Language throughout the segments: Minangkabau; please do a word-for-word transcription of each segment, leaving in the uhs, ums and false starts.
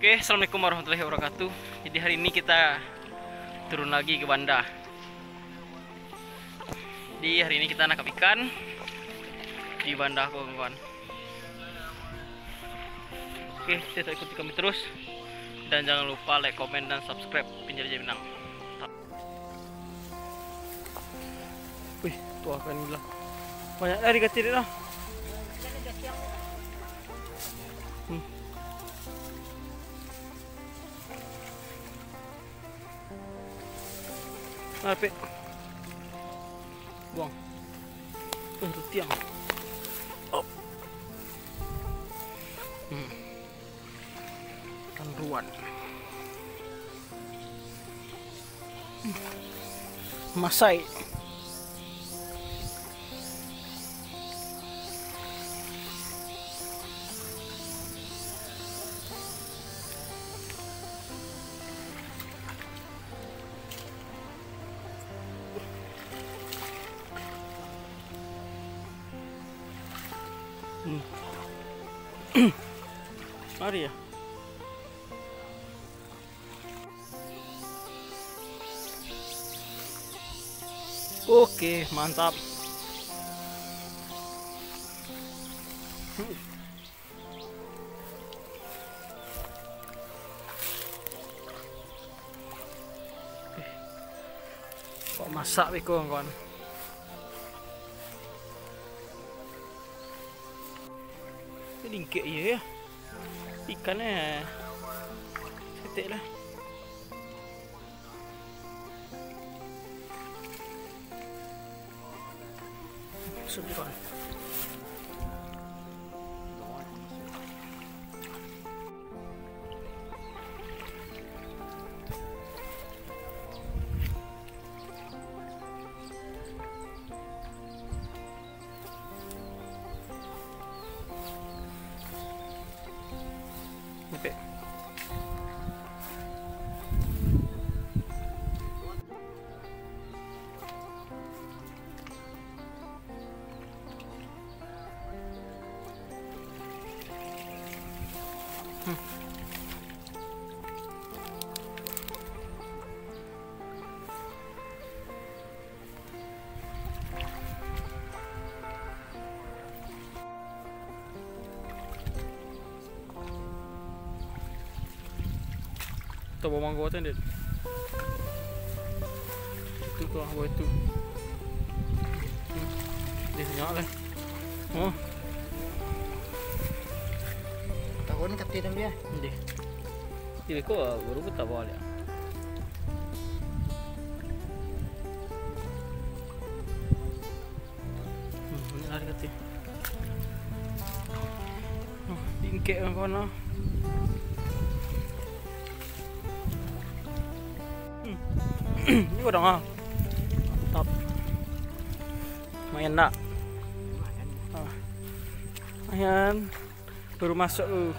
Oke, assalamualaikum warahmatullahi wabarakatuh. Jadi hari ini kita turun lagi ke Banda. Jadi hari ini kita nangkap ikan di Banda, kawan-kawan. Oke, tetap ikuti kami terus. Dan jangan lupa like, komen, dan subscribe Penjelajah Minang. Wih, tuh kan gila. Banyak dari kecil lah. Hmm. Apik. Buang. Eh, rutiang. Op. Hmm. Ikan ruan. Masai. Hmm. Mari ya. Oke, mantap. Hmm. Kok masak beko, kawan? Ini lingkek iya ya. Ikan eh. Setek lah. Masuk je, kawan. Oke. Hmm. Tabuah mangga tu, Dit. Itu tu, buah itu. Hmm. Dia senyap lah. Oh. Tahu ni kata dia. Deh. Dia kok baru pun tabuah dia. Hmm, banyak lah dia kata. Oh, tingkek kawan-kawan lah. Hmm. Ni godang ah. Mantap. Lumayan nak. Ah. Lumayan. Baru masuk tu.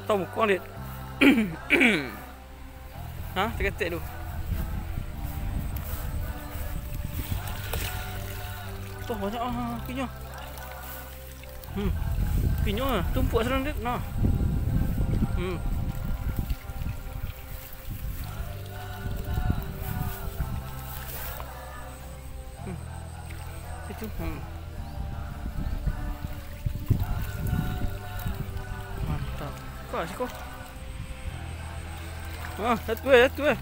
Tahu muka, Dit? Ha, teketek tu. Tuh, banyak ah, pinyo. Hmm. Pinyo ah, tumpuk sana, Dit. Nah. Hmm. Hmm. Itu, hmm. Mantap. Kau siko. Ah, satu eh, satu eh.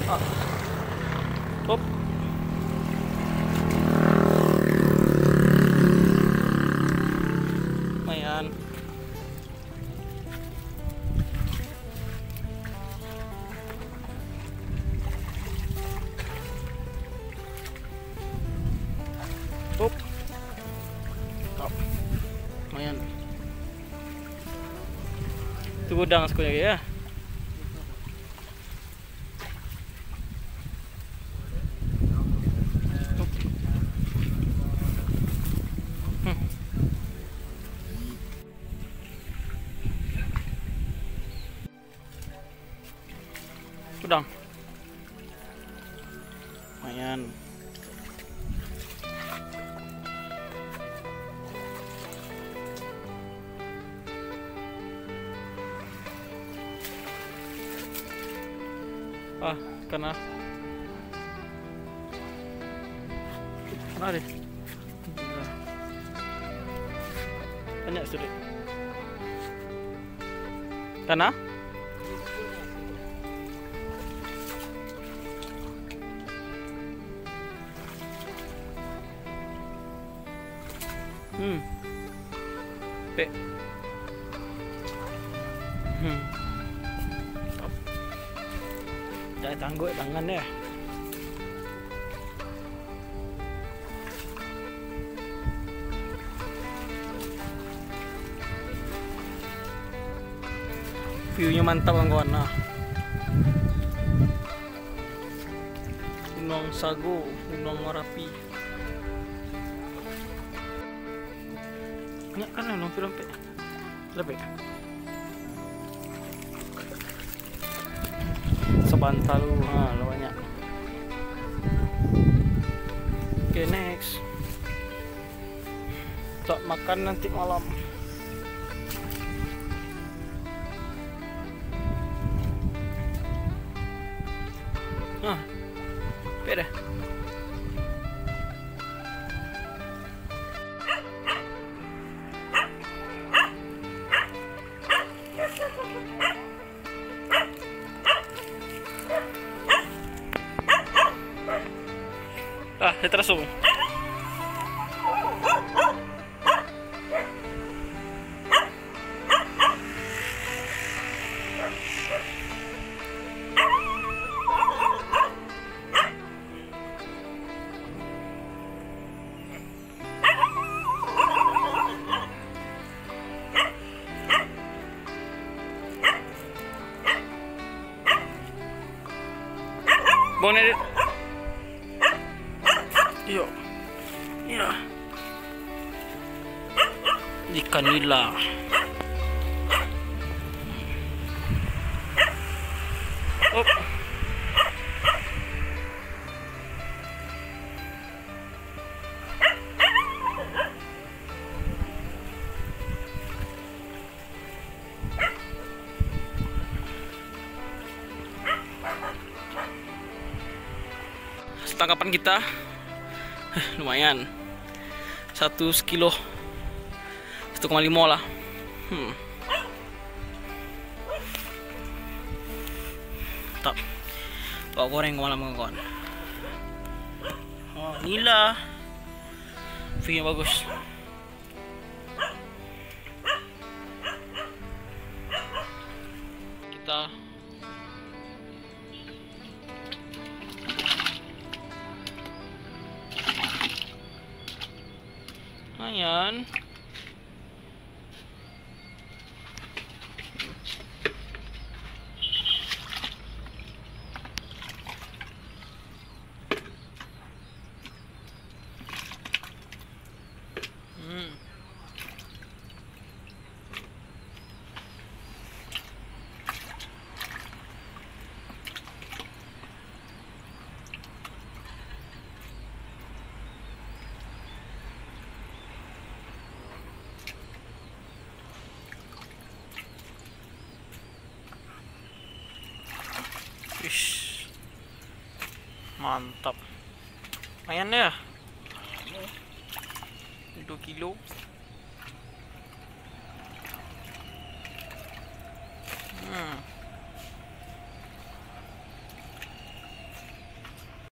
Ah. Hop. Lumayan. Hop. Hop. Lumayan. Tu godang sakonyo ya. Hmm. Dong. Lumayan. Ah, kana. Kana deh. Banyak sudah. Kana? Hmm. Pek. Hmm. Dah tangguak tangan deh. View-nyo mantap, kawan-kawan. Nah. Gunuang Sago, Gunuang Marapi. Banyak kan Gunuang Marapi, Pek? Lebih. Sabanta lu, ha, lah banyak. Oke, next. Tak makan nanti malam. Nah, beda. Ah, dia terasuk. Bang Nedit. Iyo. Iyo. Ikan nila. Op. Tangkapan kita, eh, lumayan. Satu sekilo, satu koma limo lah. Hmm. Mantap. Buat goreng malam, kawan. Oh, nila. View-nya bagus. Kita lumayan. Hmm. Ish. Mantap. Lumayan ya. Dua kilo.